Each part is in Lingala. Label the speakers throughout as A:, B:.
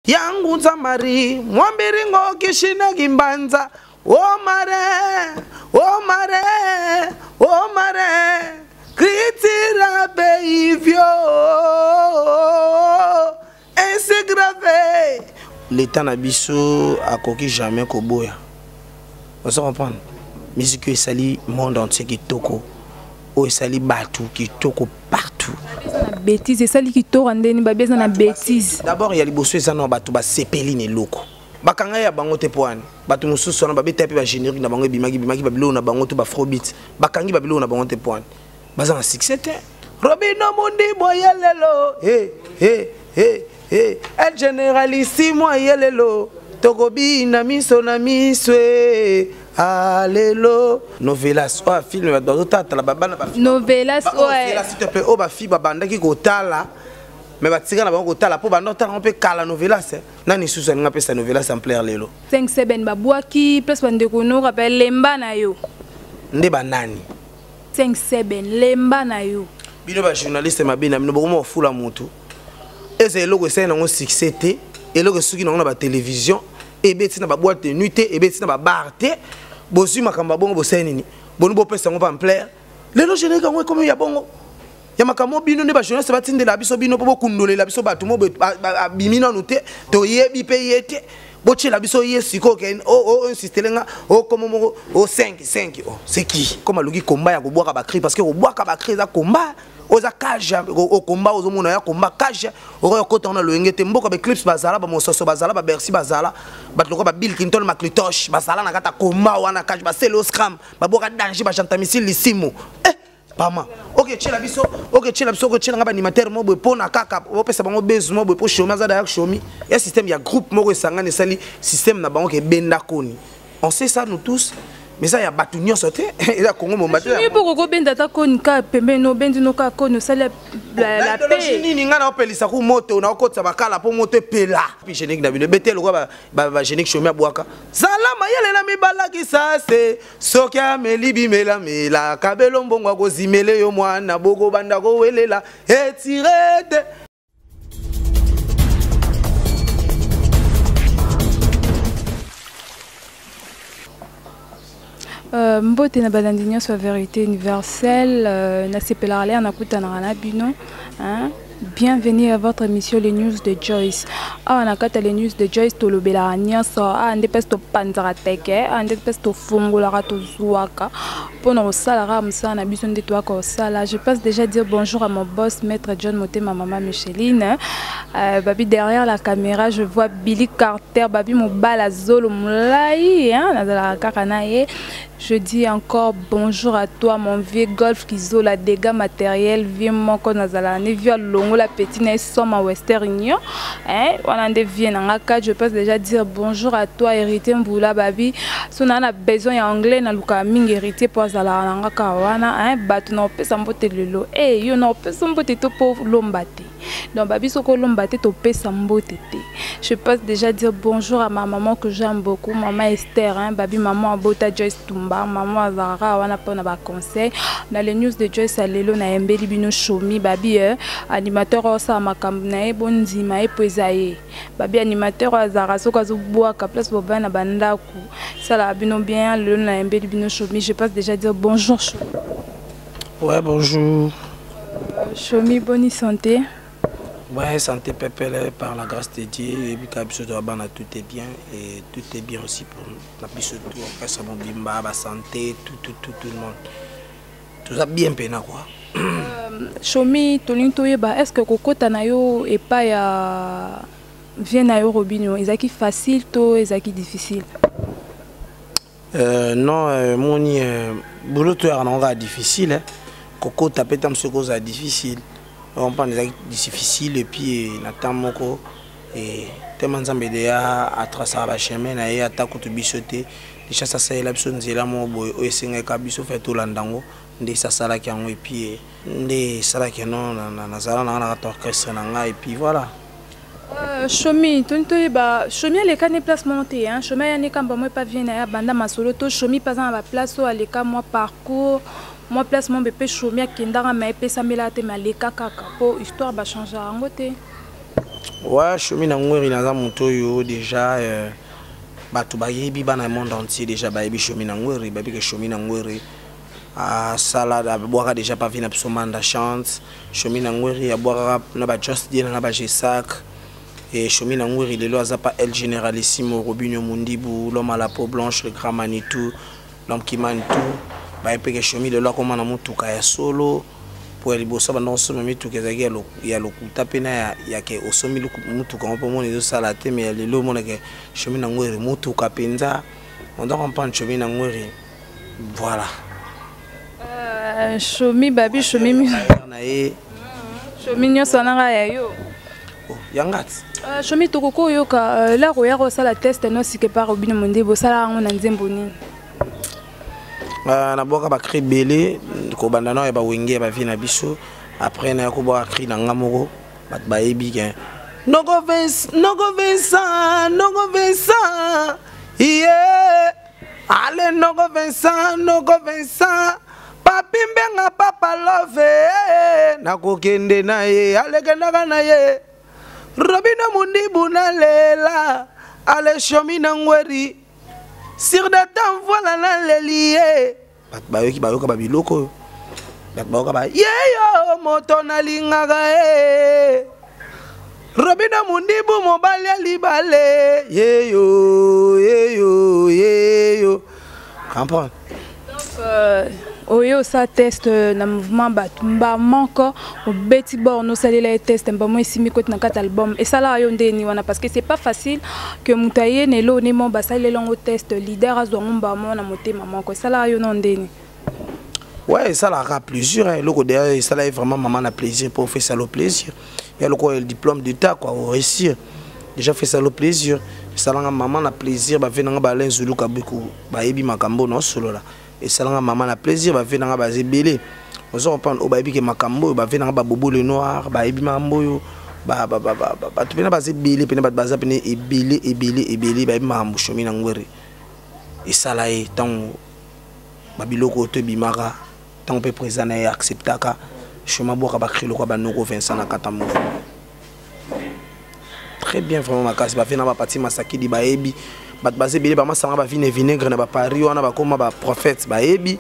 A: Yangunza Marie, mwambiringo kishina kimbanza. O mare, o mare, o mare, kritira beivyo. Ainsi gravé. L'état na biso akoki jamais koboya. Ozo comprendre? Musique esali monde entier kitoko. Oyo esali batu kitoko partout.
B: Na bêtise esali kitoko ndeni babi eza na bêtise.
A: D'abord ya liboso eza na bato basepeli na eloko. Bakanga ya bango te po wana. Bato mosusu wana babeta pe ba générique na bango ebimaki bimaki ba biloko na bango to ba afrobeat. Bakangi ba biloko na bango te po wana. Baza na succès te. Robino Mundi Boyelelo. Hey, hey, hey, hey. El Generalissimo Ayelelo. Tokobina miso na miso. Alelo. Novelas. Oh, film bato bazotatala babana ba
B: Novelas, ouais.
A: S'il te plaît, oh ba fille babandaki kotala. Mais batika na bango kotala po banda otala mpe kala novelas. Nani susu alinga pesa novelas en plaire lelo.
B: 5 7 babwaki place bandeko no rappel lemba na yo.
A: Nde banani?
B: 5 7 lemba na yo.
A: Bino ba journaliste mabe na bino bokoma kofula mutu. Eza eloko esali nango succès te, eloko esuki nango na ba télévision, ebeti na ba boîte de nuit te, ebeti na ba bar te. Bozwi makambo ya bongo bosali nini? Boni bopesa yango ba ampleur. Lelo générique yango ekomi ya bongo. Ya makambo bino nde ba journaliste batindela biso bino po bokundolela biso bato mo abimi nanu te, toyebi pe ye te. Botiela biso ye sikoyo ke o insistele nga o komo moko o 5 5 oh c'est qui comme aluki combat ya kobwaka ba cri parce que kobwaka ba cri eza combat oza cage o combat ozomona ya combat cage okoya kota wana loyenge te mboka ba clips bazala ba mososo bazala ba Bercy bazala bato lokola ba Bill Clinton Maclitoche bazala na kata combat wana cage ba selo scram babwaka danger ba gentamicile lisimu eh pama ok tiela biso ok tiela biso ok tiela nga ba animateur mo boye pona kaka opesa bango base mo boye po shomi aza d'ailleurs shomi ya système ya groupe moko esangani esali système na bango ke benda koni on sait ça nous tous mais ça ya bato nyonso te eza Congo momba te
B: po koko benda ta koni ka pembeni no bendi no ka koni osali la
A: paix nini nga na opelisa ku moto na okotisa bakala po moto epela puis génique na bino ebete lokola ba génique shomi abwaka zala mayele na mibalakisa se soki ameli bimelamela kabelo mbongo akozimele yo mwana bokobanda kowelela etire te.
B: Mbote na balandi nyonso ya vérité universelle, nasepelaka lere nakutanaka na bino, hein? Bienvenue à votre émission Les News de Joyce. Awa na kati ya Les News de Joyce tolobelaka nyonso, awa nde mpesi topanzaka teke, awa nde mpesi tofungolaka tozwaka mpona kosalaka mosala na biso nde toyaka kosala. Je passe déjà dire bonjour à mon boss Maître John Motema, Mama Micheline. Babi derrière la caméra, je vois Billy Carter, Babi Mobala Zolo Moulai, hein, nazalaka kaka na ye. Je dis encore bonjour à toi mon vieux Golf Kizola, dégâts matériels, vieux moko nazala ne vieux longo la petit na soma Western Union, hein, wana nde vieux na ngaka. Je passe déjà dire bonjour à toi héritier Mbula Babi, so na na besoin ya anglais na luka mingi héritier po azala na ngaka wana, hein, bato na opesa mbote lelo, eh yo na opesa mbote to po lomba te. Donc babi soko lomba te to pesa mbote te. Je passe déjà dire bonjour à ma maman que j'aime beaucoup, maman Esther, hein, babi maman abota Joyce Tumba, maman Azara wana pona ba conseil. Dans les news de Joyce alelo na embeli bino Shomi babi, animateur osa makambo na ye bondima ye poeza ye. Babi animateur Azara soka zo boaka place boba na bandaku. Sala bino bien lelo na embeli bino Shomi. Je passe déjà dire bonjour Shomi.
A: Ouais, bonjour.
B: Shomi, bonne santé.
A: Ouais, santé pépélé, par la grâce de Dieu, et puis tout est bien, et tout est bien aussi pour la biso tout, après ça, mon bimba, ma santé, tout, tout, tout, tout le monde. Tout ça bien peinant, quoi.
B: Shomi, tolingi toyeba, est-ce que kokota na yo et pas ya vient na yo Robinho, ezaki facile to ezaki difficile?
A: Non, moni, boulot to ya na difficile, hein. Kokota peut-être ce cause difficile. On prend des difficile et puis na temps moko et tellement nzambe ya a tracer ba chemin na ye ata kutu biso te. Déjà ça ça la biso nzela mo boy o esenga ka biso fait to landango nde ça sala ki yango et puis nde sala ki non na na na zala na na orchestre na nga et puis voilà.
B: Shomi, tonto ba Shomi aleka ne place monté hein. Shomi ya ne kamba moi pas vient ya banda masolo to Shomi pas na ba place o aleka moi parcours moi place mon bébé Shomi akendaka mais pesa mela te mais aleka kaka po histoire ba changer yango te.
A: Ouais, Shomi na ngweri naza moto oyo déjà bato bayebi, bana monde entier déjà bayebi Shomi na ngweri, bayebi ke Shomi na ngweri asala, abwaka déjà pavi na biso Manda Chante. Shomi na ngweri abwakaka na ba Just Diena na ba Gesak. Et Shomi na ngweri lelo aza pa El Généralissimo Robinio Mundibu, l'homme à la peau blanche, le grand Manitou, l'homme qui mane tout. Bayebi ke Shomi lelo akoma na motuka ya solo. Po ya liboso banda kosomba mituka ezalaki ya lokuta mpe na ya ke osombi motuka ngo mpo omona ezosala te. Mais ya lelo omonake Shomi na ngweri motuka mpenza, on doit comprendre Shomi na ngweri, voilà.
B: Shomi, babi Shomi
A: na ye.
B: Shomi, nyonso wana kaka ya yo.
A: Oh, yanga ti.
B: Shomi, tokoki oyoka laro oya kosala test no sike par Robinio Mundibu, osala yango na nzembo nini?
A: Nabwaka bacri ebele, kobanda nao ya bawenge ya bavie na biso. Après naya kobwaka cri na nga moko, bato bayebi ke Noko Noko Vincent, Noko Vincent, ye ale Noko Vincent, Noko Vincent, Papi Mbenga, Papa Love, nakokende na ye, alekendaka na ye Robinio Mundibu, nalela ale Shomi na ngweri sur de temps, voilà, naleli ye. Bato bayoki, bayoka babiloko oyo, bato bayoka ba yeyo moto nalingaka ye Robinio Mundibu, mobali ya libale, yeyo yeyo yeyo, comprendre.
B: Donc oyo osala test na mouvement, bato mba moko obeti borne, osalela ye test mbamo, esimbi koti na kati album. Esalaka yo ndeni wana? Parce que c'est pas facile que moto aye na elo ne mo basalela yango test, leader azwa ngo mbamo na motema moko. Esalaka yo no ndeni?
A: Ouais, esalaka plaisir, hein. Eloko derrière esalaki vraiment mama na plaisir pour faire ça le plaisir ya lokola le diplôme d'état quoi, réussir déjà fait ça le plaisir, esalanga mama na plaisir. Bave nanga Balain Zuluka Biku bayebi makambo naosolola. Esalanga mama na plaisir, bave nanga baza ebele, ozo comprendre, oyo bayebi ke makambo oyo, bave nanga babobo le noir bayebi makambo oyo, bato mpena baza ebele mpena, bato baza pene ebele ebele ebele bayebi makambo Shomi na ngwere esala ye ntango babiloko oyo to ebimaka, ntango mpe président na ye acceptaka Shomi abwaka bacri lokola banoko Vincent na kata mouvement. Très bien, vraiment makasi. Bave na bapati Masakidi bayebi, bato baza ebele, bamasanga bavine vinaigre na baparis wana bakóma baprophète bayebi,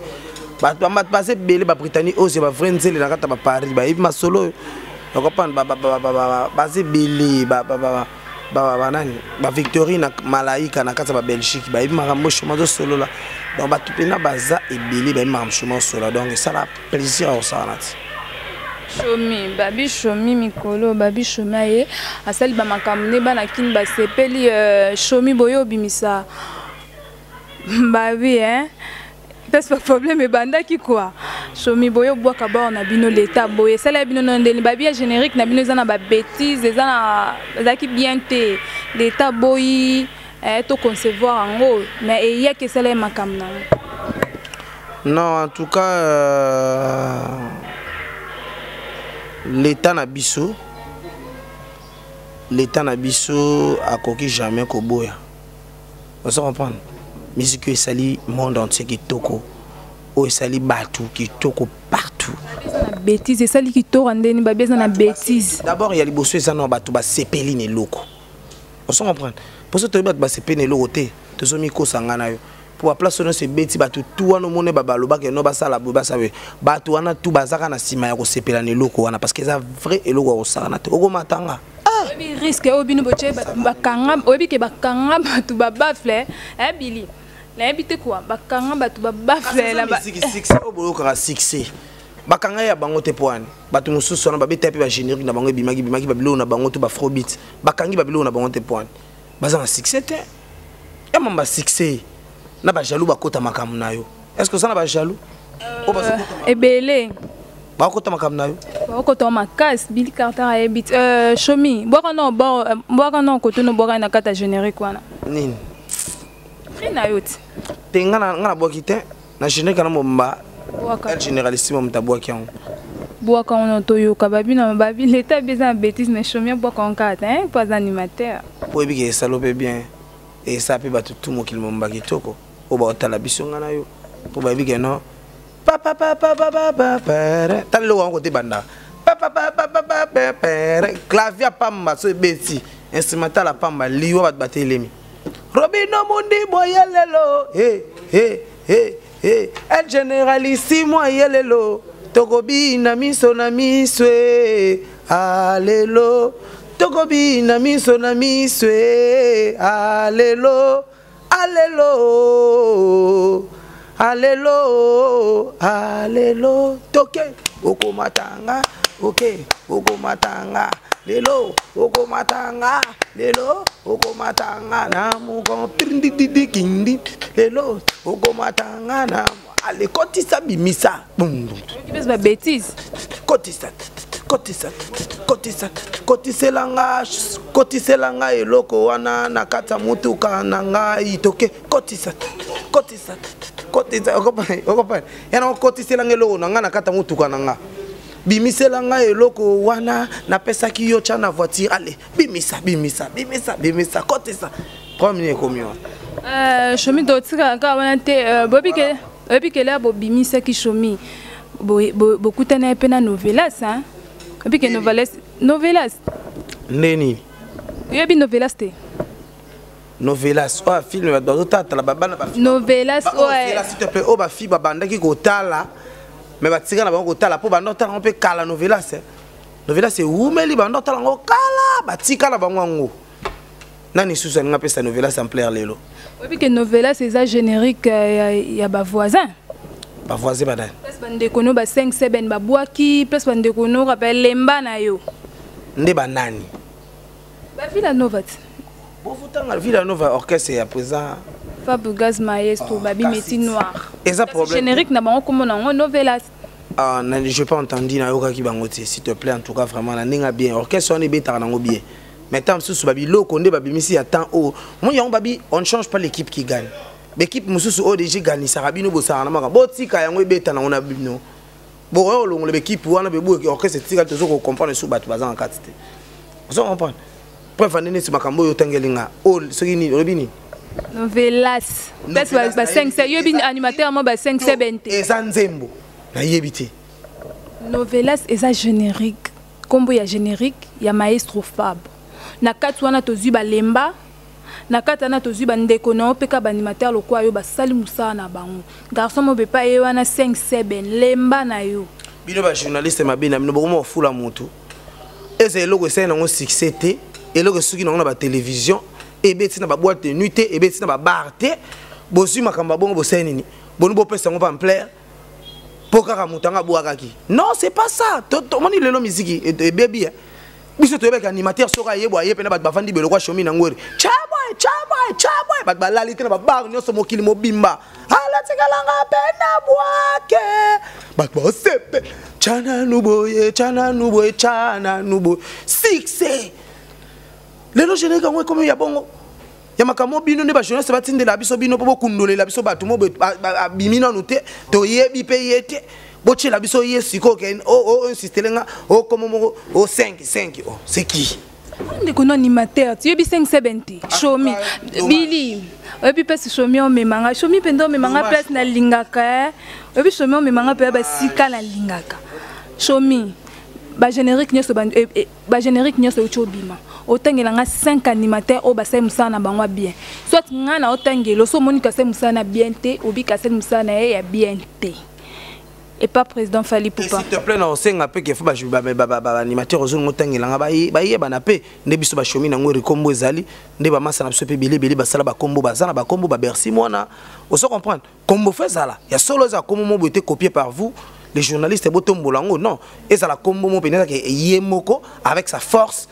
A: bato baza ebele, baBritannie oyo bavrai nzele na kati ya baparis bayebi masolo oyo, okopane baza ebele, banani, bavictorine na Malaika na kati ya baBelgique bayebi makambo Shoma azosolola. Donc bato mpena baza ebele bayebi makambo Shoma osolola, donc esala plaisir ya kosala na ti.
B: Shomi, babi Shomi mikolo, babi Shomi aye asali bamakambo nde bana kini basepeli. Shomi, boye obimisa babi, hein, mpesi baproblème ebandaki kua. Shomi, boye obwaka bor na bino leta, boye esala bino no ndeni? Babi ya générique na bino eza na babêtise, eza na ezalaki bien te, leta boyi to concevoir yango, mais eyaki esala ye makambo nango.
A: Non, en tout cas, l'état na biso, l'état na biso akoki jamais koboya, ozo comprendre. Musique oyo esali monde entier kitoko, oyo esali bato kitoko partout.
B: Eza na bêtise, esali kitoko ndeni? Babi eza na bêtise.
A: D'abord ya liboso eza na bato basepeli na eloko, ozo comprendre. Mposo toyebi bato basepeli na eloko te, tozomikosa nga na yo po baplace oyo nyonso ebeti bato tu wana, omoni balobaka eno basala boye, basala boye, bato wana tu bazaka na nsima ya kosepela na eloko wana, parce que eza vrai eloko ya kosala te, okomatanga.
B: Oyebi risque oyo bino botie bakanga, oyebi ke bakanga bato babafle bili, nayebi te kua bakanga bato babafle.
A: Succès oyo boyokaka, succès bakanga ya bango te, po wani bato mosusu wana babeta mpe bagénérique na bango ebimaki bimaki, babiloko na bango to baafrobeat bakangi babiloko na bango te, po wani baza na succès te. Ya mamba succès na bajaloux bakota makambo na yo. Est ce que oza na bajaloux?
B: Ebele.
A: Bakota makambo na yo.
B: Bakota makasi, Billy Carter ayebi. Shomi, bwaka no bwaka no koto no bwaka na kati ya générique wana.
A: Nini?
B: Cri na yo ti.
A: Te, nga nabwaki te na générique na momba. El Généralissime moto abwaki yango.
B: Bwaka wana toyoka. Babi na babi leta bi eza na bêtise, mais Shomi abwaka yango kaka te mpo aza animateur.
A: Po oyebi ke esalo mpe bien, esala mpe bato tu mokili momba kitoko oyo baotala biso nga na yo, mpo bayebi ke no tala eloko yango kote ebandaka. Clavier pamba so ebeti instrumental ya pamba, liwa, bato batelemi. Robino Mundi boye lelo, hey, hey, hey, hey. El Generalissimo aye lelo, tokobina miso na miso e. Alelo tokobina miso na miso e. Alelo, alelo, alelo, alelo, toke okomatanga, oke okomatanga lelo, okomatanga lelo, okomatanga na moko trindididikindi lelo, okomatanga na ale, kotisa, bimisa.
B: Bese babêtise.
A: Kotisa, kotisa, kotisa, kotiselanga, kotiselanga eloko wana na kati ya motuka na ngai. Toke, kotisa, kotisa, kotisa, okopane yana, kotiselanga eloko na ngai na kati ya motuka na nga, bimisela eloko wana napesaki yo, tya na voiture, ale bimisa, bimisa, bimisa, bimisa, kotisa. Problème nini ekomi
B: wana? Shomi, totikaka kaka wana te. Oyebi kele bobimisaki Shomi, bokutana ye mpe na Novelas. Oyebi ke Novelas, Novelas.
A: Nde nini?
B: Oyebi Novelas te?
A: Novelas oyo film bato bazotatala, babana.
B: Novelas.
A: Oyo, s'il te plaît, oyo bafille babandaki kotala, mais batika na bango kotala mpo banda otala yango mpe kala. Novelas, Novelas ewumeli, banda otala yango kala, batika na bango yango. Nani susu alinga apesa Novelas ampleur lelo?
B: Oyebi ke Novelas eza générique ya bavoisin.
A: Bavoisin banani?
B: Place bandeko no ba 5 7 babwaki, place bandeko no kapa elemba na yo.
A: Nde banani?
B: Bavilla Nova ti.
A: Bofutanga Villa Nova, orchestre ya présent.
B: Fabregas maestro, babi métier noir.
A: Eza problème.
B: Générique na bango, komona yango Novelas.
A: Ah, je pas entendu, nayokaki bango te, s'il te plaît. En tout cas, vraiment, na ndenge bien, orchestre wana ebetaka nango bien, mais ntango mosusu babiloko nde babimisi ya temps oyo moi yango babi, on ne change pas l'équipe qui gagne. Baéquipe mosusu oyo déjà eganisaka bino, bosaka na maka, botika yango ebeta nango na bino. Bokoya kolongola baéquipe wana, beboye orchestre etikali. Tozo kocomprendre su bato baza na kati te, ozo comprendre. Preuve ande neti makambo oyo otangeli nga oyo, soki nini, olobi nini?
B: Novelas, place ba 5 yobi animateur mo ba 5 7 te.
A: Eza nzembo nayebi te.
B: Novelas eza générique, nkombo ya générique ya maestro Fab. Na kati wana tozwi balemba, na kati wana tozwi bandeko na yo mpe ka baanimateur lokwa yo basali mosala na bango. Garçon mo bepa ye wana 5 7 lemba na yo.
A: Bino bajournaliste, mabe na bino, bokoma kofula motu. Eza eloko esali nango succès te, eloko esuki nango na batélévision, ebeti na baboîte de nuit te, ebeti na babar te. Bozwi makambo ya bongo, bosali nini? Boni bopesa yango paampleur mpo kaka moto yango abwakaki? Non, c'est pas ça. Tomoni lelo miziki ebebi. Biso toyebaki animateur soki ayebwa, aye mpena, bato bavandi beloko ashomi na ngweri, chabwe, chabwe, chabwe, bato balali te na babar nyonso mokili mobimba. Alatikalanga mpe na bwake, bato basepe, tya nanu boye, tya nanu boye, tya nanu boye, succès. Lelo générique yango ekomi ya bongo ya makambo. Bino nde bajournaliste batindela biso bino mpo bokundolela biso bato mo abimi nanu te, toyebi mpe ye te, botiela biso ye sikoyo. Ke oinsistele nga okoma moko o 5 5, oh, c'est qui?
B: Ndeko no animateur, tiyebi 5 7 te. Shomi bili, oyebi mpesi Shomi omemanga, Shomi mpenza omemanga place nalingaka. Oyebi Shomi omemanga mpenza basika nalingaka. Shomi, bagénérique nyonso, bagénérique nyonso euti obima, otangela nga 5 animateur oyo basali mosala na bango ya bien. Soit nga na otangela, so omoni kasali mosala na bien te, obi kasali mosala na ye ya bien te epa président Fally Ipupa.
A: S'il te plaît, na osenga mpe ke fo baanimateur ozonga otangelanga, bayebana mpe nde biso bashomi nango erikombo ezali nde bamasa na biso mpe ebele ebele basala bakombo, baza na bakombo babercy mwana. Ozo comprendre, kombo fo ezala ya solo, ezala kombo mo boye te copié par vous les journalistes, botombola yango. Non, ezala kombo mo pene, ezalaka ye moko avec sa force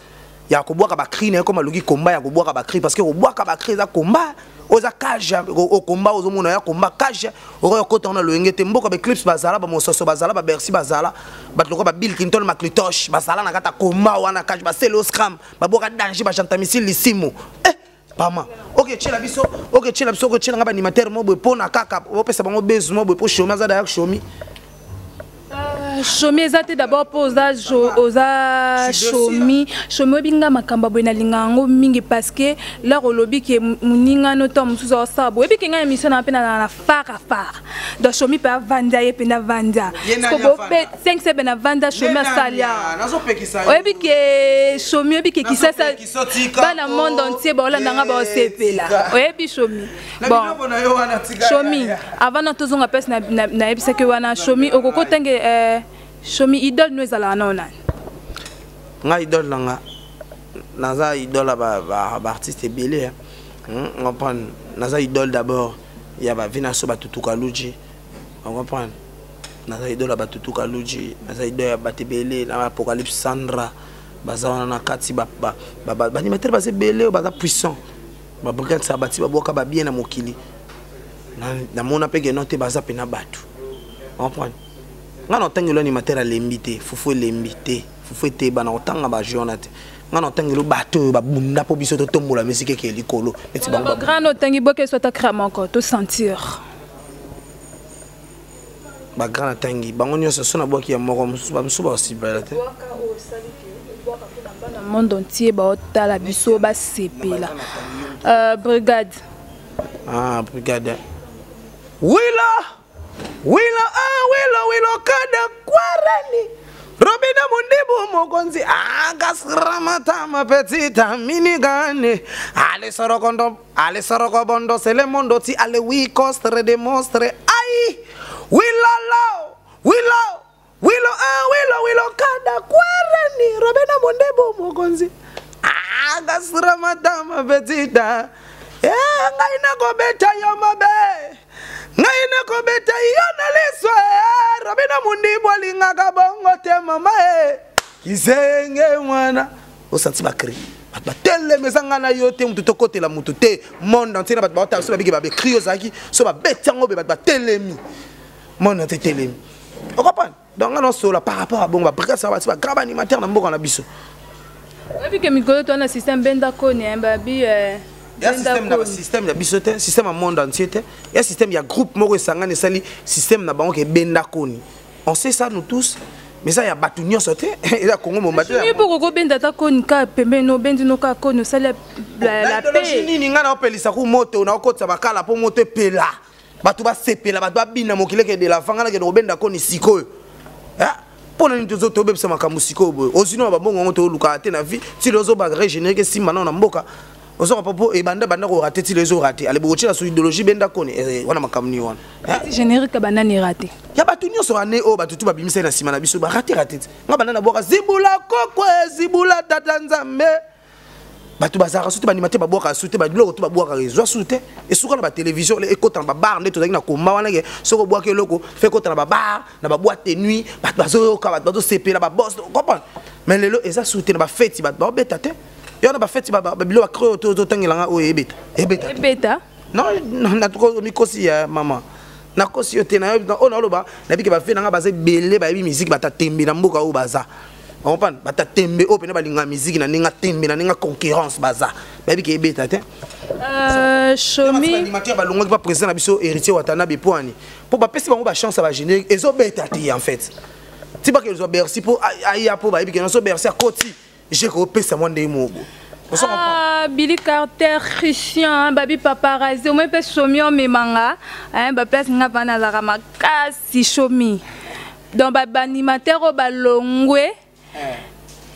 A: ya kobwaka bacri na ye, koma aluki komba ya kobwaka bacri, parce que kobwaka bacri eza komba oyo eza cage, okomba ozomona ya komba cage, okoya okota ngo na loyenge te. Mboka baeclipse bazala, bamososo bazala, babercy bazala, bato lokola babill Clinton Maclitoche bazala na kati ya komba wana cage, basele scram, babwaka danger, bajantamisile lisimu, eh, pama oke tiela biso, oke tiela biso, oke tiela nga baanimateur mo boye mpo na kaka opesa bango bezu mo boye mpo Shomi aza dayaka Shomi.
B: Chomi eza te d'abord mpo oza oza Chomi. Chomi, oyebi nga makambo boye nalinga yango mingi, parce que lere olobi ke moninga no to mosusu aosala boye, oyebi ke ngai émission na mpe na fara fara. Donc Chomi mpe avanda, ye mpe navanda 5 sebe navanda. Chomi asali awa, oyebi ke Chomi, oyebi ke Kisasa, bana monde entier baolanda nga, baosepela. Oyebi Chomi, bon, Chomi, avant na tozonga mpesi nayebisaki wana, Chomi, okoki otange Chomi, idole no ezalaka nao nani?
A: Nga, idole na nga, naza idole ya baartiste ebele. Comprendre, naza idole d'abord ya bavi na so batutuka luji. Comprendre, naza idole ya batutuka luji, naza idole ya bato ebele na Apocalypse Sandra, baza wana na kati. Baanimateur baza ebele oyo baza puissant, babrigade sabati, babwaka babien na mokili. Namona mpe keno te, baza mpena bato. Comprendre, nga na otangelo animateur alembi te, fufu elembi te, fufu eteba na kotanga bajeu wana te. Nga na otangelo bato oyo babunda mpo biso totombola misiki eke likolo
B: neti bango. Grand, otangi boke so ata cra moko tosentir.
A: Bagrand natangi bango nyonso, so nabwaki ya moko, mosusu bamosusu baosibela te.
B: Na monde entier baotala biso, basepela. Brigade.
A: Ah, brigade, wila wila, ah, wilo wilo kada kwarani Robina Mundibu mokonzi agasramatama petita minigane ale sorokondo ale sorokobondo sele mondo ti ale wikostre de mostre ai wilolo wilo wilo, ah, wilo wilo kada kwarani Robina Mundibu mokonzi agasramatama petita. Eh, ngai nakobeta yo mabe, ngai nakobeta yo na liso. Eh, Robina Mundibu alingaka bongo te, mama e kizenge mwana osanti bacri, bato batelema. Eza ngai na yo te, motu tokotela motu te, monde entier na bato baotala so babiki babecri ozalaki so babeti yango be, bato batelemi, monde entier telemi. Okopane, donc ngai nasola par rapport à bongo babrigade sa bati, bagrand animateur na mboka na biso.
B: Oyebi ke mikolo to wana système benda koni, babi.
A: Ya système na système ya biso te, système ya monde entier te, ya système ya groupe moko esangani esali système na bango ke benda koni. On sait ça, nous tous, mais ça ya bato nyonso te, eza Kongo momba te.
B: Mpo kokobenda ata koni ka pembeni, obendi no kaka koni, osali
A: la paix. Nini, ngai naopelisa ku moto, naokotisa bakala mpo moto epela, bato basepela, bato babina, mokili ekende la vanga. Nakende kobenda koni sikoyo mpo na nini? Tobebisa makambo sikoyo boye, ozwi na babongo yango tolukaka te na vie tili ozobaka générique esimba nao na mboka, ozoka mpo ebanda banda korater, tili ezorater. Ale bokotiela so idéologie benda koni wana, makambo nini wana?
B: Générique banani raté?
A: Ya bato nyonso ane oyo bato tu babimisa ye na nsima na biso, barater rater te. Nga banda nabwaka zibula kokwe zibula tata Nzambe, bato bazalaka su te, bandima te, babwakaka su te, biloko to babwakaka ezwa su te, esuka na batelevizio, ekota na babar. Nde tozalaki na komba wana ke soki obwaki eloko fe ekota na babar, na baboîte de nuit, bato bazoyoka, bato bazosepela, babos comprendre. Mais lelo eza su te, na bafeti bato baobeta te. Yo na bafeti biloko bacri oyo totangelanga oyo ebeta ebeta.
B: Ebeta.
A: Non, mikosi ya mama, nakosi yo te. Oyo naoloba, nayebi ke bafe nanga baza ebele, bayebi musique, bata tembe na mboka oyo baza comprendre, bata tembe oyo pene balingaka musique na ndenge tembe, na ndenge concurrence, baza bayebi ke ebeta te.
B: Chomi.
A: Animateur balongwaki pa président na biso Héritier Watanabe poani mpo bapesi bango bachance ya bagénérique ezobeta te. En fait, ti bakezwa Bercy mpo aya, mpo bayebi ke nyonso Bercy akoti je kopesa mwa ndenge moko.
B: Ah, Billy Carter, Christian, babi paparazzi, omoi mpe Chomi omemanga baplace nga mpa nazalaka makasi. Chomi, donc baanimateur oyo balongwe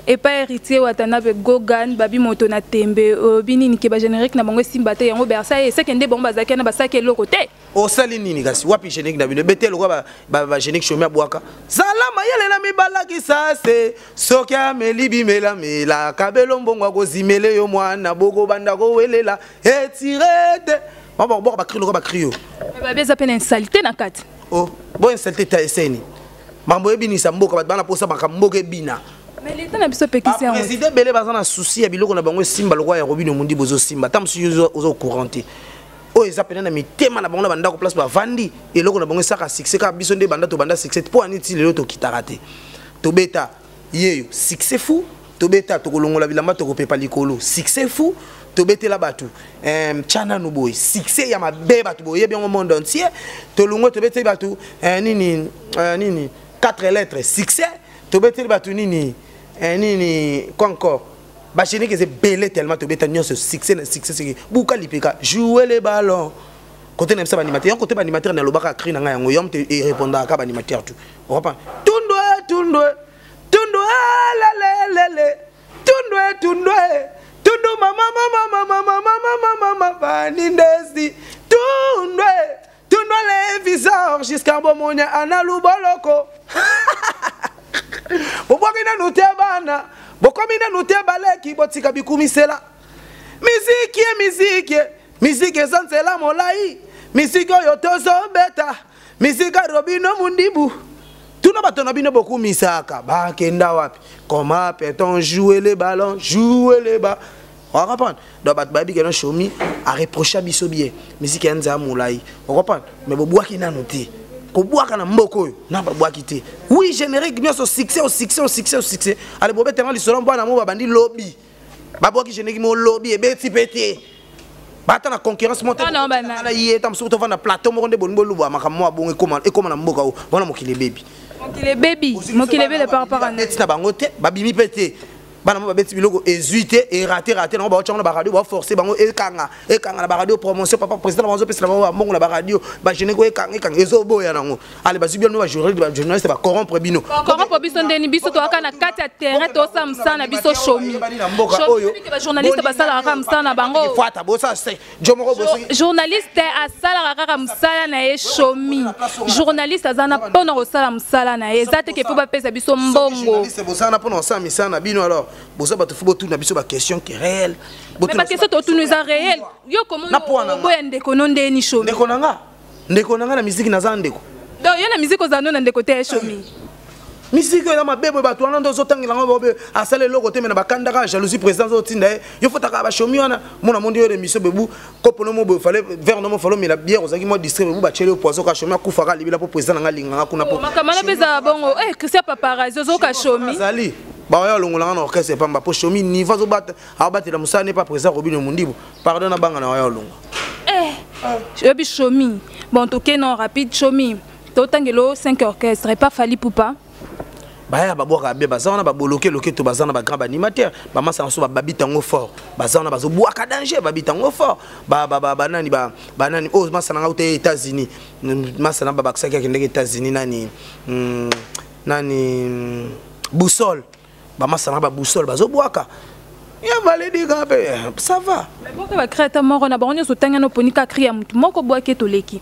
B: epai Héritier Watanabe, Gogan, babi moto na tembe, oyebi nini ke bagénérique na bango esimba te. Yango Bercy eseke nde bango bazalaki wana, basalaki eloko te.
A: Osali nini kasi? Wapi générique na bino ebete lokola bagénérique Chomi abwaka? Zala mayele na mibalakisa se soki ameli bimelamela kabelo mbongo akozimele yo mwana bokobanda kowelela etire te, bakobwaka bacri lokola bacri yo.
B: Babi eza mpe na insalité na kati.
A: O bo insalité ta eseni makambo ebinisa mboka, bato bana posa makambo mboka ebina.
B: Mais leta na biso epekisi yango.
A: Président ebele baza na souci ya biloko na bango esimba lokola ya Robino Mundi. Bozosimba ta mosusu oza courant te, oyo eza pene na mitema na bango na bandako place bavandi, eloko na bango esaka succès. Kaka biso nde banda tobanda succès mpo ani ti lelo tokitaka te. Tobeta yeyo succès fou, tobeta tokolongola bilamba, tokopepa likolo succès fou, tobetela bato tya nanu boye succès ya mabe, bato boyebi yango monde entier. Tolongwe, tobeteli bato nini nini. 4 lettres succès. Tobeteli bato nini eh, nini quoi encore, bagénérique eza ebele tellement tobeta nyonso succès na succès. Seki buka lipeka, jouer le ballon côté na biso baanimateur, yango côté baanimateur nalobaka cri na ngai yango yo moto erépondaka baanimateur tout okopa tundwe tundwe tundwe lelelele tundwe tundwe tundu mama mama mama mama mama mama fani ndesi tundwe tundwe levisor jusqu'à bomonya ana luboloko. Bobwaki nanu te bana, bokomi nanu te baleki, botika bikumisela miziki ye miziki ye miziki eza nzela molai, miziki oyo tozobeta miziki arobino mundibu. Tuna bato na bino bokumisaka bakenda wapi? Comment peut-on jouer le ballon, jouer le ballon, ocomprendre? Donc bato bayebi keno Shomi areprocha biso bien miziki ya nzela molai, ocomprendre? Mais bobwaki nanu te, kobwaka na mboka oyo na babwaki te. Oui, générique nyonso succès au succès au succès au succès. Ale bobetanga lisolo mbwana mo babandi lobi, babwaki générique mo lobi ebeti mpe te, bata na concurrence mo te na ye ta mosuku tovanda plateau moko nde bolingi bolubwa makambo mwa bongo ekoma na mboka oyo wana mokili ebebi.
B: Mokili ebebi, mokili ebele par rapport à
A: neti na bango te, babimi mpe te. Bana mo babeti biloko ezwi te, erate rate nango, baotyango na baradio, baforce bango ekanga ekanga na baradio, promotion papa président na bango azopesela bango bambongo na baradio, bagénérique ekanga ekanga ezoboya nango. Ale bazwi bino bajournaliste, bacorrompre bino.
B: Bacorrompre biso ndeni? Biso toyaka na kati ya terrain, tosala mosala na biso. Shomi, bajournaliste basalaka kaka mosala na bango.
A: Fata bosala jo moko.
B: Journaliste asalaka kaka mosala na ye. Shomi, journaliste aza na mpona kosala mosala na ye, eza te ke fo bapesa biso mbongo.
A: Journaliste bosala na mpona kosala misala na bino, alors boza bato fo botuna biso baquestion ke réel.
B: Mais baquestion totunu eza réel. Yo komoboya ndeko no ndeni, Shomi?
A: Ndeko na nga, ndeko na nga na miziki naza ndeko.
B: Donc yo na miziki ozala no na ndeko te ya Shomi?
A: Misiki oyo eza mabe boye, bato wana nde ozotangela yango bobe asala eloko te, me na bakandaka jalousie président azotinda ye yo fotaka bashomi wana mona mondi oyo émission bebu kopo no mo boye fale verre no mo fale omela bière, ozalaki mwa distrait, bebu batieli yo poison ka shomi akufaka libela mpo président nanga alinganga kuna po
B: makambo wana mpe ezala bongo. Eh, Christian Paparazzi ozoka Shomi.
A: Azali baoya olongolanga na orchestre epamba mpo Shomi niveau azobata aobatela mosala ne pa président Robino Mundibu, pardon na banga na waya olongwa.
B: Eh, oyebi Shomi, bon, toke non rapide. Shomi, totangelo 5 orchestre epa Fally Ipupa.
A: Baya babwaka be baza wana baboloke loketo, baza na bagrand baanimateur, bamasa na so babita yango fort, baza wana bazobwaka danger, babita yango fort. Banani banani oyo masa nanga uta États-Unis, masa na babakisaki akendeki États-Unis, nani nani, Boussole, bamasa na baboussole bazobwaka ya valedika mpe ça va.
B: Boka bacri ata moko na bango nyonso otanga no oponi ka cri ya motu moko bwaki toleki.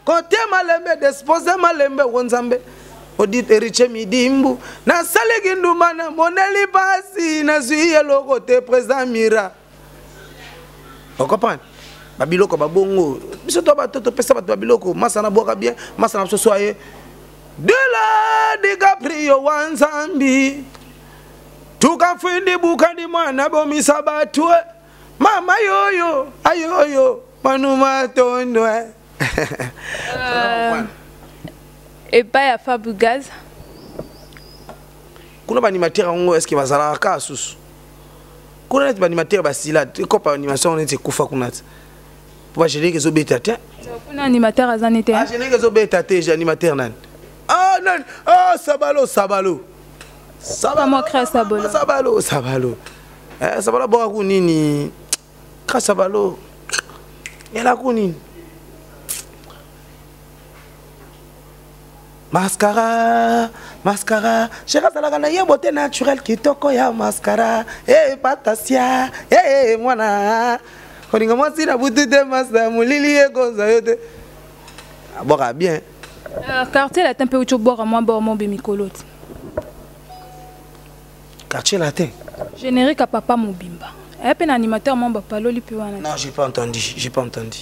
A: Kote malembe dispose malembe wo nzambe odit Eriche Midimbu nasaliki ndumba na moneli pasi nazwi eloko te président Mira, ocomprendre? Babiloko babongo biso to bato topesa bato babiloko masa na bwaka bien masa na biso so aye dela DiCaprio wa nzambi tukafwindi bukandi mwana bomisa bato mama yoyo ayoyo manu matondwe.
B: Epai ya Fabregas.
A: Kuna baanimateur yango est ce que bazalaka kaka susu kuna? Neti baanimateur basila, kopa animation neti ekufa kuna ti po bagénérique ezobeta te.
B: Kuna animateur aza nete.
A: Générique ezobeta te, animateur nani? Ah, nani? Ah, Sabalo, Sabalo.
B: Sabalo,
A: Sabalo, Sabalo, Sabalo, eh, Sabalo aboka ku nini ka Sabalo yala ku nini mascara mascara sheri azalaka na ye beauté naturelle kitoko ya mascara e patasia e mwana kolinga mwasi na butu te masa molili ekozwa yo te abwaka bien.
B: Quartier Latin mpe uti obwaka mwa bor mobe mikolo ti.
A: Quartier Latin.
B: Générique ya papa mobimba aya mpe na animateur mwa bapaloli mpe wana.
A: Non, j'ai pas entendu, j'ai pas entendu.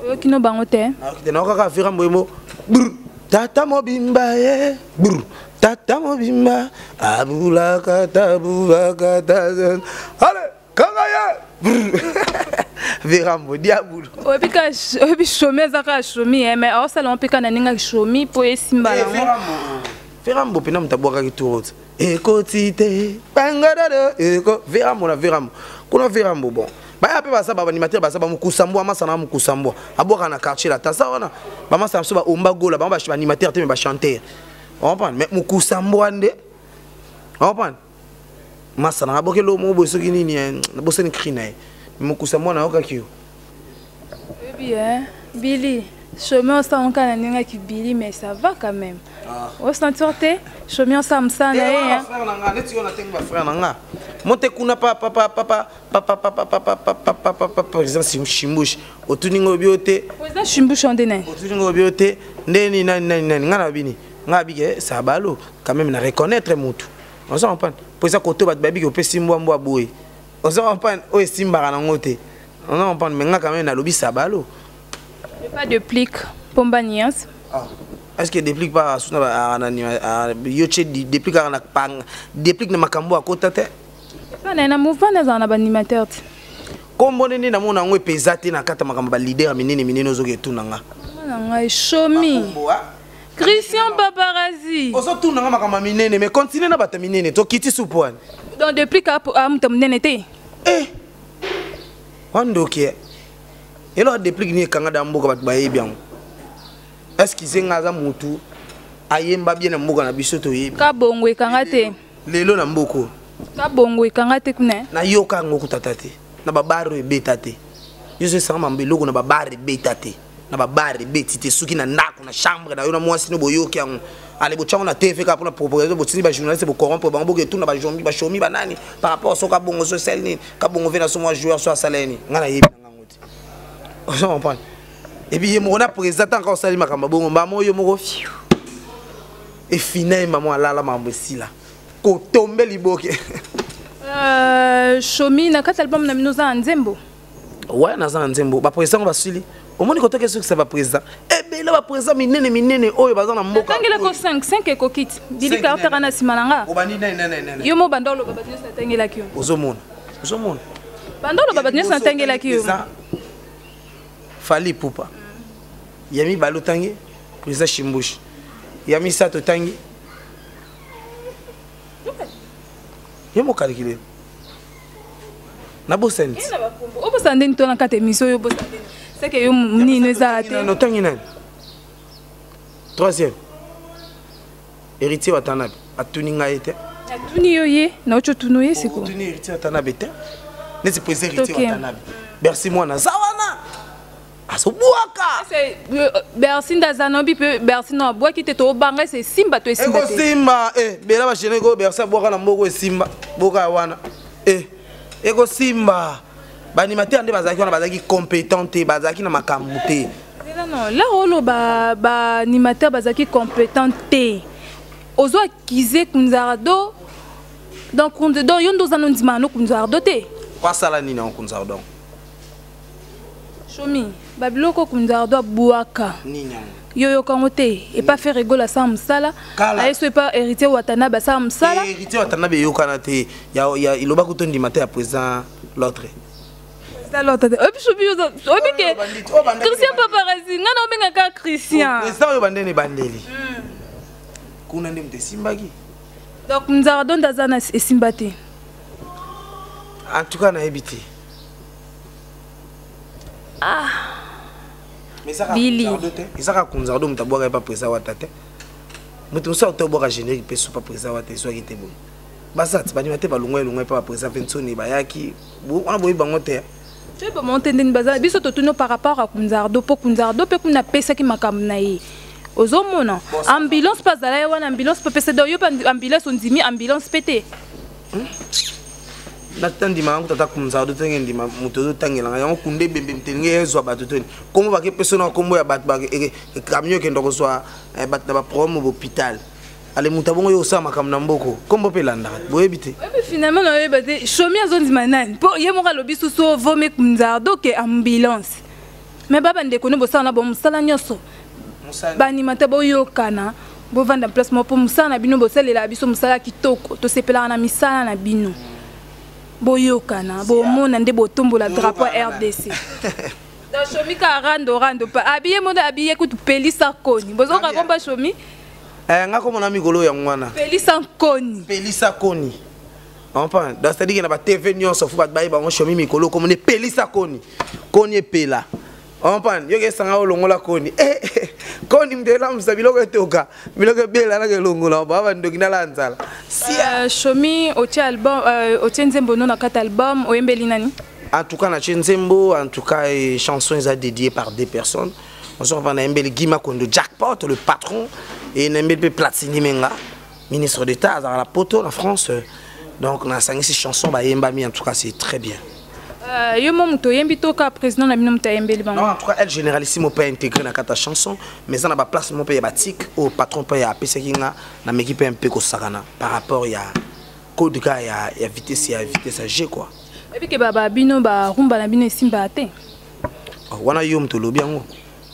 B: Oyoki no bango te?
A: Nayoki kaka vira mboyemo brr tata mobimba ye brr tata mobimba abulaka tabulaka ta ale kanga ye brr virambo diabulu.
B: Oyebi ka oyebi Shomi eza kaka Shomi, mais aosala mpe kaka na ndenge ya Shomi mpo esimba nango.
A: Virambo mpena moto abwakaki tour ekoti te bangadado eko virambo na virambo kuna virambo bon. Baya mpe baza baanimateur, baza bamokusambwa, masana mokusambwa abwaka na quartier la taza wana, bamasana biso baomba gola bango, baanimateur te, mais bachanteur, comprendre? Mais mokusambwa nde, comprendre? Masana aboki eloko moko boye, soki nini, nabosani cri na ye. Mokusambwa nayokaki yo.
B: Oyebi Billy Chomi, osalaka na ndenge aki Billy, mais ça va quand même. Osentir te Chomi osala mosala na ye.
A: Frère na nga, neti yo natengi bafrère na nga mo te kuna, papa président Shimbush, otuni ngo oyebi yo te.
B: Président Shimbush nde nani?
A: Otuni ngo oyebi yo te nde nini, nani nani nani. Nga na bini, nga abike sabalo quand même na reconnaître mutu, oza comprendre? Po eza kote bato bayebiki opesi mbwa mbwa boye, oza comprendre? Oyo esimbaka nango te, oza comprendre? Mais nga quand même nalobi sabalo.
B: Pas de plique pomba nuance.
A: Ah. Est-ce que déplique pas suna yo tie déplique kaka na panga, déplique na makambo akota te?
B: Na mouvement nazala na baanimateur te.
A: Kombo nini namona yango epeza te na kati ya makambo baleader ya minene minene, ozoki etuna nga.
B: Na ngai Chomi Christian Paparazzi.
A: Ozotuna nga makambo ya minene, mais continue na bato ya minene, tokiti supu wana.
B: Donc déplique amuta monene te?
A: Eh, wandoki eloko déplique nini ekanga da mboka, bato bayebi yango. Est-ce nga aza motu ayemba bien na mboka na biso, toyebi.
B: Kabongo ekanga te?
A: Lelo na mboka.
B: Kabongo ekanga te kuna?
A: Nayoka yango kutata te na babar oyo ebeta te. Yo so esanga mambo eloko na babar ebeta te, na babar ebeti te. Soki na ndako, na chambre na yo na mwasi no, boyoki yango, ale botyango na TV kaka mpona propagande. Botindi bajournaliste, bocorrompre bango, boke tuna bajombi, bashomi banani par rapport so Kabongo so esali nini, Kabongo ve na so mwa joueur so asala nini. Ngai nayebi na ngango te, ozo comprendre? Et puis ye moko na président, tanka osali makambo bongo, mbamo oyo moko fiu efina ye, mamo alala, makambo esila, kotombe liboke.
B: Chomi, na kati album na bino oza na nzembo?
A: Ouais, naza na nzembo. Baprésident ngo basili, omoni kotoki esukisa baprésident ebele, baprésident minene minene oyo baza na mboka.
B: Natangelako 5, 5 ekoki ti Bili Cartera na nsima na nga.
A: Obandi nani nani nani?
B: Yo mo banda oloba bato nyonso natangelaki yo.
A: Ozomona, ozomona.
B: Banda oloba bato nyonso natangelaki yo.
A: Fally Ipupa ya mibale, otangi président Shimbushi ya misato, otangi ye mokalikile, nabosani.
B: Obosana ndeni to na kati émission oyo, obosana ndeni seke yo nini ezala te.
A: Otangi nani troisième? Héritier Watanabe, atuni ngai te.
B: Atuni yo ye, nauti otuni ye siko.
A: Otuni Héritier Watanabe te, neti président Héritier Watanabe, Bercy mwana aza wana, azobwaka.
B: Bercy nde aza naobi mpe Bercy no abwaki te, tobanga ese esimba to esimba
A: te. Ekosimba bela bagénérique oyo Bercy abwaka na mboka, esimba boka ya wana, ekosimba. Baanimateur nde bazalaki wana, bazalaki compétent te, bazalaki na makambo te.
B: Non, là oloba baanimateur bazalaki compétent te, ozo accuser Kunzardo. Donc donc yo nde oza no ndima no Kunzardo te?
A: Asala nini yango Kunzardo?
B: Chomi, babiloko Kunzardo abwaka.
A: Nini yango?
B: Yo yokango te epa Ferre Gola asala mosala, aye so epa Héritier Watanabe asala mosala.
A: Héritier Watanabe eyokana te, elobaki to ndima te ya président l'autre.
B: L'autre te, oyebi sobi, oyebi ke Christian Paparazzi, ngai na obengaka Christian.
A: Président oyo bandene ebandeli kuna nde moto esimbaki.
B: Donc Nzardo nde aza na esimba te?
A: En tout cas nayebi te.
B: Ah Billy.
A: Ezaka Kunzardo moto abwaka ye pa président Wata te. Moto mosusu auta obwaka générique mpe so pa président Wata ezwaki te boye. Baza ti bandima te, balongwa elongwa epa baprésident Vensoni bayaki wana, boyebi bango te.
B: Toyeba bango te ndeni baza. Biso totuni par rapport à Kunzardo, mpo Kunzardo mpe kuna apesaki makambo na ye. Ozomona ambulance mpe azala ye wana, ambulance mpe apesa. Donc yo mpe ambulance ondimi ambulance mpe te?
A: Natandima yango tata Kunzardo tenge ndima moto ozotangelanga yango kunda ebembe moto ezwa bato toni kombo bakepesa na kombo ya bato, camion ekenda kozwa bato na baproblème hôpital. Ale moto abongo yo osala makambo na mboko, kombo mpe elandaka, boyebi te.
B: Oyebi finalement naoyeba te Chomi azondima nani, mpo ye moko alobi susu ovome Kunzardo ke ambulance. Mais ba bandeko no bosala na bo mosala nyonso, baanimateur boyokana, bovanda place moko, mpo mosala na bino bosalela biso mosala kitoko, tosepelaka na misala na bino. Boyokana, bomona nde botombola drapeau ya RDC. Donc Chomi ka rando rando pa abiye mono abiye kutu pelisa koni bozoka komba Chomi.
A: Eh, nga komona mikolo yango wana.
B: Pelisa nkoni.
A: Pelisa koni. Comprendre? Donc c'est-à-dire que na ba TV nyonso faut bato bayeba yango. Shomi mikolo komona epelisa koni, koni epela. Comprendre? Yoki esanga olongola koni, eh, koni moto elamusa biloko etoka, biloko ebelanaka, elongola baa bandoki nala nzala.
B: Shomi, otie album, otie nzembo no na kati album, oyembeli nani?
A: En tout cas natie nzembo, en tout cas chanson eza dédiée par deux personnes. Ozo comprendre? Nayembeli Guy Makondo Jackpot, le patron, et nayembeli mpe Platini Menga, ministre d'État, azalaka na poto na France. Donc nasangisi chanson, bayembami. En tout cas, c'est très bien.
B: Yo mo moto oyembi to ka président na bino moto ayembeli bango?
A: Non, en tout cas elle généralissime mpe intégré na kati ya chanson, mais eza na baplace mo mpe ya batike oyo patron mpe ya apesaki nga, nameki mpe mpe kosakana par rapport ya code ka ya vitesse, ya vitesse ya g quoi.
B: Oyebi ke bino barumba na bino esimbaka te.
A: Oh, wana yo moto olobi yango,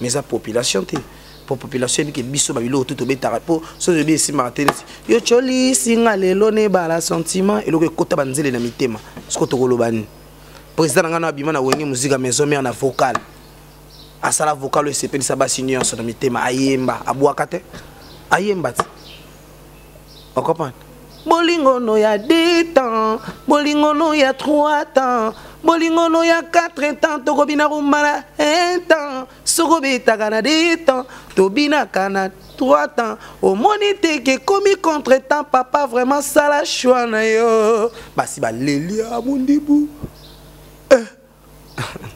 A: mais eza population te, po population yebi ke biso babiloko to tobetaka, mpo soki oyebi esimbaka te neti yo tyolisinga lelo nebala sentiment, eloko ekota banzele na mitema. Siko tokoloba nini? Président na ngai na abima na Wenge Musica Maison Mère na vocal, asala vocal oyo esepelisa basi nyonso na mitema. Ayemba, abwaka te, ayemba te. Ocomprendre? Bolingono ya 2 temps, bolingono ya 3 temps, bolingono ya 4 temps, tokobina rumba na 1 temps. Soki obetaka na 2 temps, tobinaka na 3 temps, omoni te ke ekomi contre temps. Papa, vraiment sala choix na yo. Basi baleli ya mondibu.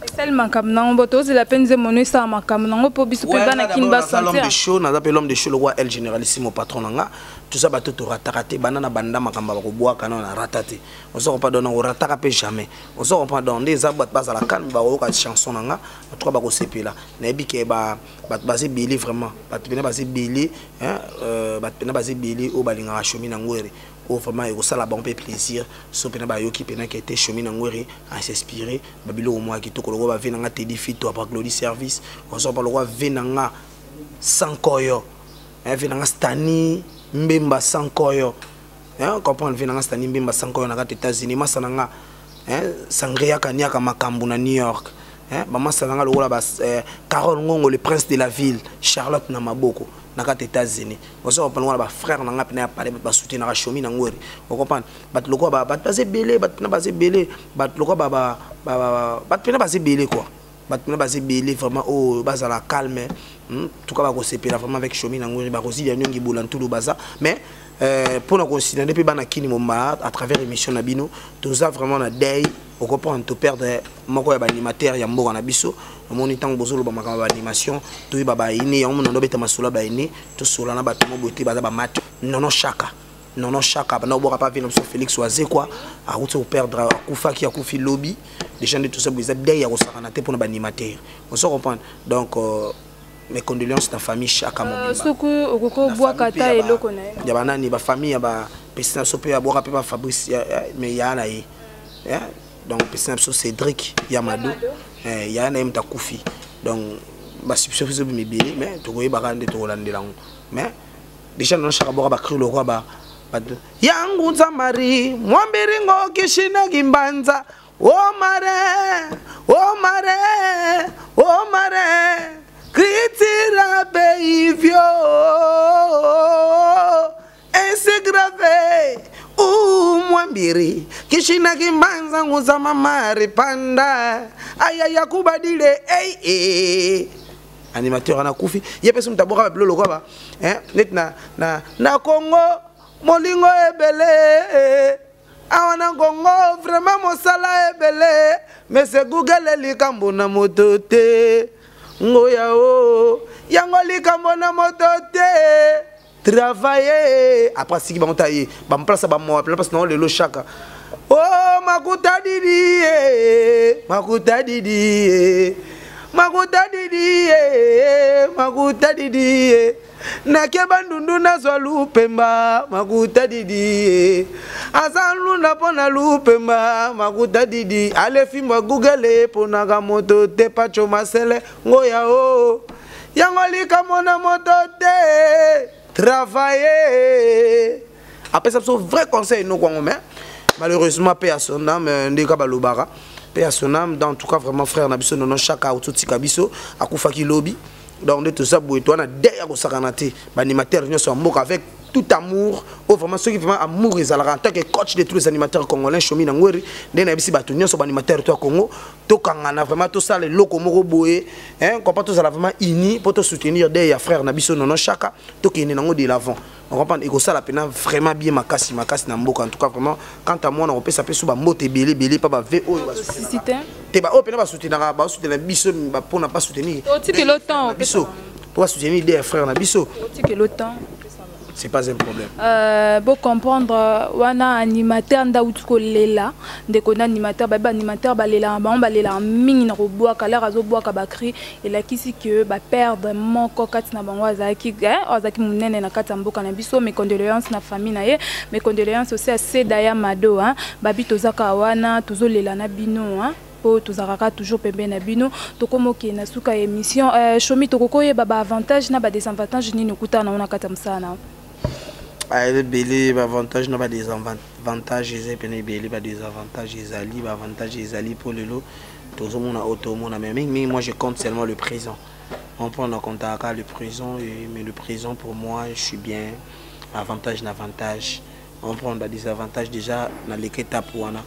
B: Esali makambo nango bo tozela mpe nzembo no esala makambo nango mpo biso mpe bana kini.
A: L'homme de show, naza mpe l'homme de show lokwa El Généralissimo, patron na nga. Toza bato torataka te. Banda na banda makambo ya bakobwaka nano na rata te. Oza comprendre? Donc orataka mpe jamais. Oza comprendre? Donc nde eza bato bazala calme, bakoyoka chanson na nga. En tout cas bakosepela. Nayebi ke bato baza ebele, vraiment bato mpena baza ebele, bato mpena baza ebele oyo balingaka Shomi na Ngwere, oyo vraiment ekosala bango mpe plaisir so mpena bayoki mpena ke te Shomi na Ngwere asinspiré babiloko moko ya kitoko lokola bave na nga Tedi Fito apa Glody Service. Ozopa lokola ve na nga Sankoyo, ve na nga Stani Mbemba Sankoyo, comprendre? Ve na nga Stani Mbemba Sankoyo na kati États-Unis, masa na nga Sangria Kaniaka makambo na New York, bamasa na nga lokola ba Carole Ngongo, le prince de la ville, Charlotte na maboko na kati États-Unis. Ozo comprendre? Wana bafrère na nga mpena ya pale, bato basoutenaka Shomi na Ngweri. Ocomprendre? Bato lokola bato baza ebele, bato mpena baza ebele, bato lokola bato mpena baza ebele quoi, bato mpena baza ebele vraiment oyo bazala calme. En tout cas bakosepela vraiment avec Shomi na Ngweri, bakozila nyongi bola ntulu baza. Mais mpona kosinane mpe bana kini momba à travers émission na bino, toza vraiment na deuil. Okocomprendre? Toperdre moko ya baanimateur ya mboka na biso. Omoni, ntango bozoloba makambo ya baanimation, toyeba baine yango monondo obeta masolo ya baine, tosola na bato mo boye te, baza bamate. Nono Chaka, Nono Chaka banda oboka pa vie na biso, Félix Wazekwa akuti koperdre, akufaki, akufi lobi déjà. Nde toza boye, eza deuil ya kosakana te mpona baanimateur. Ozo comprendre? Donc mes condoléances na famille Chaka mobimba.
B: Soki okoki obwaka ata eloko na ye.
A: Ya banani, bafamille ya bapesi na biso mpe abwaka mpe bafabrice, mais ya na ye, donc pesi na biso Cédric ya Mado, yaya na ye moto akufi. Donc basubstitution biso bima ebele, mais tokoyebaka nde tokolandela yango. Mais déjà Nono Chaka boka bacri lokwa bato yangunza mari mwambiringo kishinaki mbanza omare omare omare kritira beivyo esigrave umwambiri kishina kimbanza nguza mamari panda aya yakubadile ei ei. Animateur wana akufi, ye mpe so moto aboka babilo lokwa ba neti na Congo molingo ebele awa na Congo vraiment mosala ebele, mais Google likambo na moto te, ngoya o yango likambo na moto te, travailler. Après siki bango ta ye bamplace bamoa place nango lelo Chaka o makuta didi makuta didi makuta didi makuta didi nakeba ndundu nazwa lupemba makuta didi aza lunda mpo na lupemba makuta didi alefimbwa Google eponaka moto te pacho masele ngoya o yango likambo na moto te, travailler. Apesa biso vrai conseil noko yango, mais malheureusement, paix à son âme, ndeka balobaka paix à son âme. Donc en tout cas vraiment frère na biso Nono Chaka ototika biso, akufaki lobi. Donc nde toza boye, towana de ya kosakana te, baanimateur nyonso ya mboka avec Tout amour oyo vraiment, soki vraiment amour ezalaka, en tant que coach de tous les animateurs congolais, Chomi na Ngweri, nde nayebisi bato nyonso, baanimateur to ya Congo, tokangana vraiment, tosala eloko moko boye, comprend, tozala vraiment uni mpo tosoutenir de ya frère na biso Nono Chaka, tokende nango de l'avant, comprendre, ekosala mpena vraiment bien makasi makasi na mboka. En tout cas vraiment, quant à moi, nakopesa mpe so bambote ebele ebele mpa bave oyo te, baoyo mpena basoutenaka, basoutenir biso mpona basoutenir biso, mpo basoutenir idée ya frère na biso. C'est pas un problème.
B: Bo comprendre wana animateur nda uti kolela ndeko na animateur. Bayebi animateur balelaka, bango balelaka mingi na kobwaka. Lere azobwaka bacri, elakisi ke baperdre moko kati na bango azalaki monene na kati ya mboka na biso. Mes condoléances na famille na ye, mes condoléances aussi à Seda ya Mado, hein. Babi tozaka wana, tozolela na bino, hein, mpo tozalaka toujours pembeni na bino. Tokóma okende na suka ya émission. Chomi, tokoki oyeba baavantage na badésavantage nini okutana nango na kati ya mosala na?
A: Ebele baavantage na badésavantage eza pene ebele. Badésavantage ezali, baavantage ezali, mpo lelo tozomona oyo tomona. Mais mingimingi, moi je compte seulement le présent. On prend en compte le présent, mais le présent, pour moi, je suis bien. Avantage na avantage, on prend badésavantage, déjà naleka étape wana,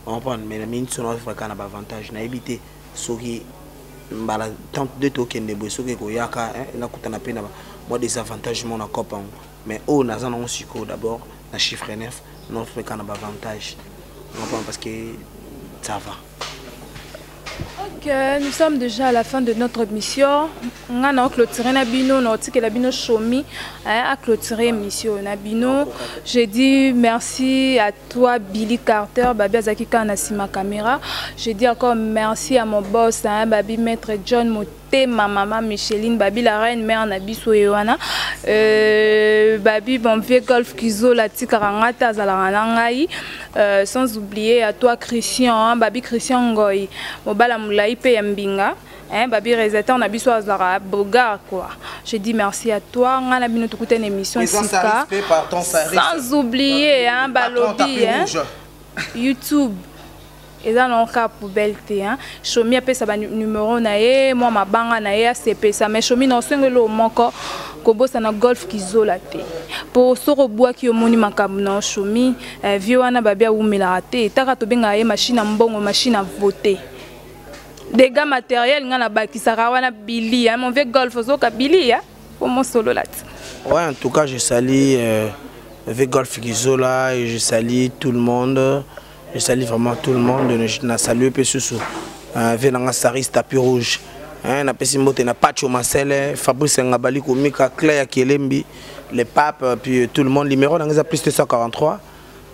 A: on prend. Mais na mingi so naofaka na baavantage, nayebi te soki mbala tant de tokende boye, soki ekoyaka nakutana mpe na mwa désavantage mo na cope yango. Mais oyo naza nango sikoyo, d'abord na chiffre 9, nofeka na baavantage, comprend, parce que ça va.
B: Ok, nous sommes déjà à la fin de notre émission. Nga na clôturer na bino, na otikela bino Chomi a clôturer émission na bino. Je dis merci à toi Billy Carter, Babi azaki na sima caméra. Je dis encore merci à mon boss, hein, Babi Maître John Motema, maman Micheline, Babi la reine mère na biso ye wana. Babi bon vieux Golf Kizola tikaka ngata azalaka na ngai. Sans oublier à toi Christian, hein, Babi Christian Ngoy, mobala molai pe ya mbinga, hein, Babi réalisateur na biso azalaka bogar quoi. Je dis merci à toi. Nga na bino tokuta une émission sika. Sans oublier, hein, balobi, hein, YouTube eza na kaka poubelle te, hein. Chomi apesa banumero na ye, mwa mabanga na ye asepesa. Mais Chomi, na osengeli oyo moko, kobosana Golf Kizola te, mpo soki obwaki, omoni makambo na Chomi. Vie wana babi awumelaka te, taka tobengaka ye machine ya mbongo, machine à voter, dégâts matériel. Nga nabakisaka wana Bili, hein, mon vieux Golf ozoka Bili, hein, po mosolola ti.
A: Ouais, en tout cas, je salue le Golf Kizola et je salue tout le monde. Je salue vraiment tout le monde. Je salue mpe susu ve nanga Saris Tapis Rouge, napesi mbote na Pacho Masele, Fabrice Ngabali, Komika Claire ya Kelembi, le pape, puis tout le monde. Numéro nanga eza plus 243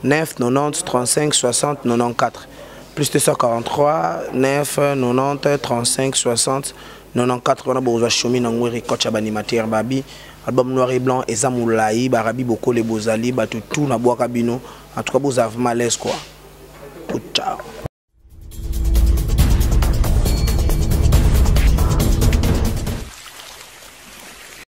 A: 9 90 35 60 94, plus 243 9 90 35 60 94. Wana bozwa Chomi na Ngweri, coach ya baanimateur. Babi album Noir et Blanc eza molai, barabi bokole bozali bato tout nabwaka bino. En tout cas, bozala vraiment à l'aise quoi. Ciao.